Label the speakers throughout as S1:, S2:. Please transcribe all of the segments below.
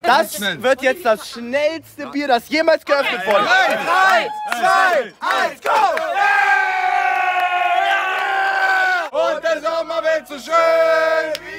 S1: Das wird jetzt das schnellste Bier, das jemals geöffnet wurde. 3, 2, 1, go!
S2: Und der Sommer wird so schön wie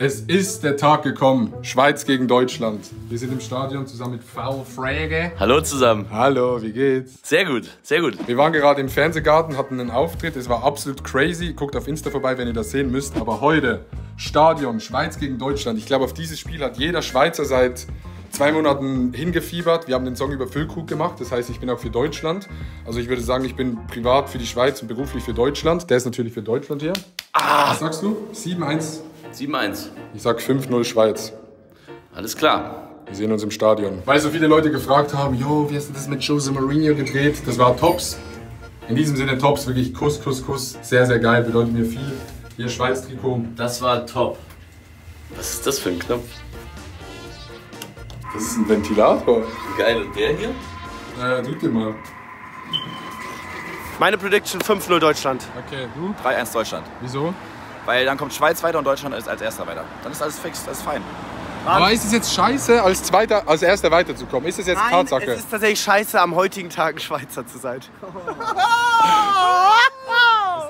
S2: Es ist der Tag gekommen. Schweiz gegen Deutschland. Wir sind im Stadion zusammen mit Frau Frege.
S3: Hallo zusammen.
S2: Hallo, wie geht's?
S3: Sehr gut, sehr gut.
S2: Wir waren gerade im Fernsehgarten, hatten einen Auftritt. Es war absolut crazy. Guckt auf Insta vorbei, wenn ihr das sehen müsst. Aber heute, Stadion, Schweiz gegen Deutschland. Ich glaube, auf dieses Spiel hat jeder Schweizer seit 2 Monaten hingefiebert. Wir haben den Song über Füllkrug gemacht. Das heißt, ich bin auch für Deutschland. Also ich würde sagen, ich bin privat für die Schweiz und beruflich für Deutschland. Der ist natürlich für Deutschland hier. Was sagst du? 7-1.
S3: 7-1.
S2: Ich sag 5-0 Schweiz.
S3: Alles klar.
S2: Wir sehen uns im Stadion. Weil so viele Leute gefragt haben, jo, wie hast du das mit Jose Mourinho gedreht? Das war Tops. In diesem Sinne Tops, wirklich Kuss, Kuss, Kuss. Sehr, sehr geil, bedeutet mir viel. Hier Schweiz-Trikot.
S3: Das war top. Was ist das für ein Knopf?
S2: Das ist ein Ventilator.
S3: Geil, und der hier?
S2: Drück den mal.
S1: Meine Prediction 5-0 Deutschland.
S2: Okay, du?
S4: 3-1 Deutschland.
S2: Wieso?
S4: Weil dann kommt Schweiz weiter und Deutschland ist als Erster weiter. Dann ist alles fix, alles fein.
S2: Aber ist es jetzt scheiße, als Erster weiterzukommen? Ist es jetzt Tatsache?
S1: Es ist tatsächlich scheiße, am heutigen Tag ein Schweizer zu sein.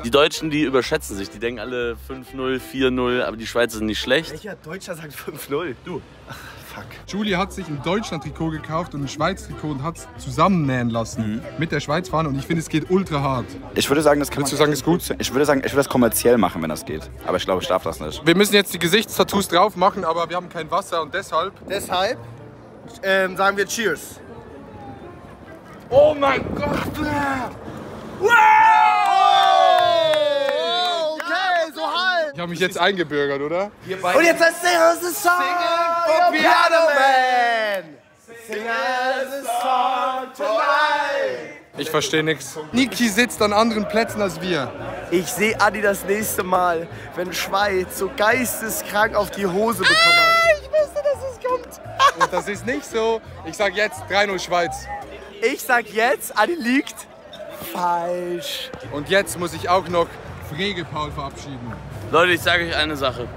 S3: Die Deutschen, die überschätzen sich. Die denken alle 5-0, 4-0, aber die Schweizer sind nicht schlecht.
S1: Welcher Deutscher sagt 5-0? Du. Ach, fuck.
S2: Julie hat sich ein Deutschland-Trikot gekauft und ein Schweiz-Trikot und hat es zusammennähen lassen mit der Schweiz-Fahne und ich finde, es geht ultra hart.
S4: Ich würde sagen, das kann
S2: Würdest du sagen, ist gut?
S4: Ich würde sagen, ich würde das kommerziell machen, wenn das geht. Aber ich glaube, ich darf das nicht.
S2: Wir müssen jetzt die Gesichtstattoos drauf machen, aber wir haben kein Wasser und deshalb...
S1: Deshalb sagen wir Cheers.
S2: Oh mein Gott!
S1: Okay, so halt.
S2: Ich habe mich jetzt eingebürgert, oder?
S1: Und jetzt heißt es Song for Piano Man. Sing us a song tonight.
S2: Ich verstehe nichts. Niki sitzt an anderen Plätzen als wir.
S1: Ich sehe Adi das nächste Mal, wenn Schweiz so geisteskrank auf die Hose bekommen hat. Ich wusste, dass es kommt.
S2: Und das ist nicht so. Ich sag jetzt 3-0 Schweiz.
S1: Ich sag jetzt, Adi liegt falsch.
S2: Und jetzt muss ich auch noch Frege Paul verabschieden.
S3: Leute, ich sage euch eine Sache.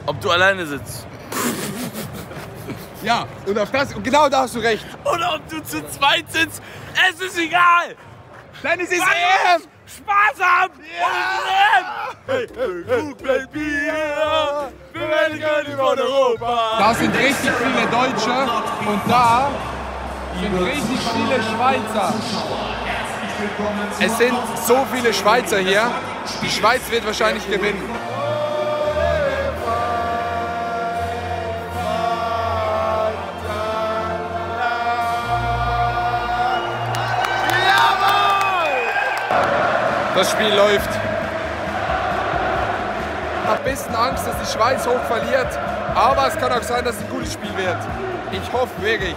S3: Ob du alleine sitzt
S2: Ja, und genau da hast du recht.
S3: oder ob du zu zweit sitzt, es ist egal.
S2: Denn es ist EM!
S3: Spaß haben! Ja! Hey, guck bei Bier! Wir werden König von Europa!
S2: Da sind richtig viele Deutsche und da sind richtig viele Schweizer. Es sind so viele Schweizer hier. Die Schweiz wird wahrscheinlich gewinnen. Das Spiel läuft. Ich habe ein bisschen Angst, dass die Schweiz hoch verliert. Aber es kann auch sein, dass es ein gutes Spiel wird. Ich hoffe wirklich.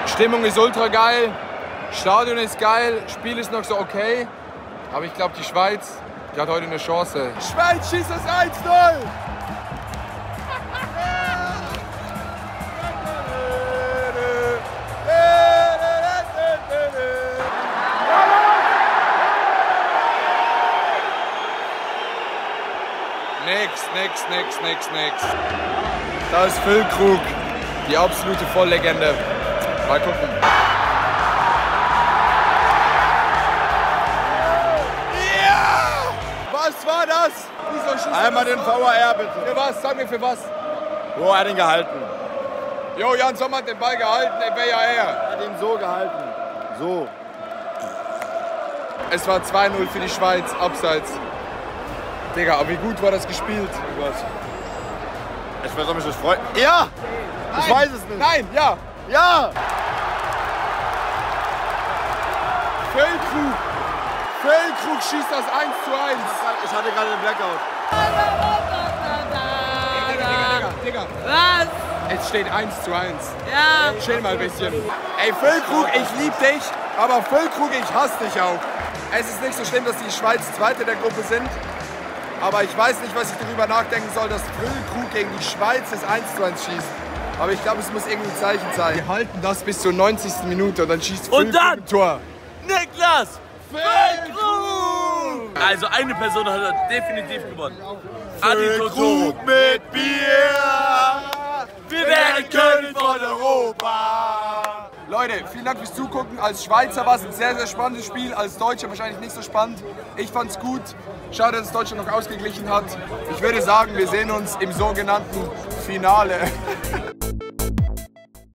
S2: Stimmung ist ultra geil, Stadion ist geil, Spiel ist noch so okay. Aber ich glaube, die Schweiz, die hat heute eine Chance. Schweiz schießt das 1-0! Nix. Da ist Füllkrug, die absolute Volllegende. Mal gucken. Ja! Was war das? Wieso schießt
S4: Einmal den VAR bitte.
S2: Für was? Sag mir für was.
S4: Wo hat er den gehalten?
S2: Jo, Jan Sommer hat den Ball gehalten, der wäre ja er.
S4: Er hat ihn so gehalten. So.
S2: Es war 2-0 für die Schweiz, abseits. Digga, aber wie gut war das gespielt?
S4: Oh Gott. Ich weiß, ob mich das freut. Ja! Ich weiß es nicht.
S2: Nein, ja!
S4: Ja!
S2: Füllkrug schießt das 1-1.
S4: Ich hatte gerade den Blackout.
S2: Digga.
S5: Was?
S2: Es steht 1-1.
S5: Ja.
S2: Chill mal ein bisschen. Ey, Füllkrug, ich lieb dich, aber Füllkrug, ich hasse dich auch. Es ist nicht so schlimm, dass die Schweiz Zweite der Gruppe sind. Aber ich weiß nicht, was ich darüber nachdenken soll, dass Füllkrug gegen die Schweiz das 1-1 schießt.
S1: Aber ich glaube, es muss irgendein Zeichen sein. Wir halten das bis zur 90. Minute und dann schießt
S3: Und dann
S1: ein Tor.
S3: Niklas Füllkrug! Also eine Person hat definitiv gewonnen. Adi Totoro
S4: mit Bier.
S3: Wir werden König von Europa.
S1: Leute, vielen Dank fürs Zugucken. Als Schweizer war es ein sehr, sehr spannendes Spiel. Als Deutscher wahrscheinlich nicht so spannend. Ich fand's gut. Schade, dass Deutschland noch ausgeglichen hat. Ich würde sagen, wir sehen uns im sogenannten Finale.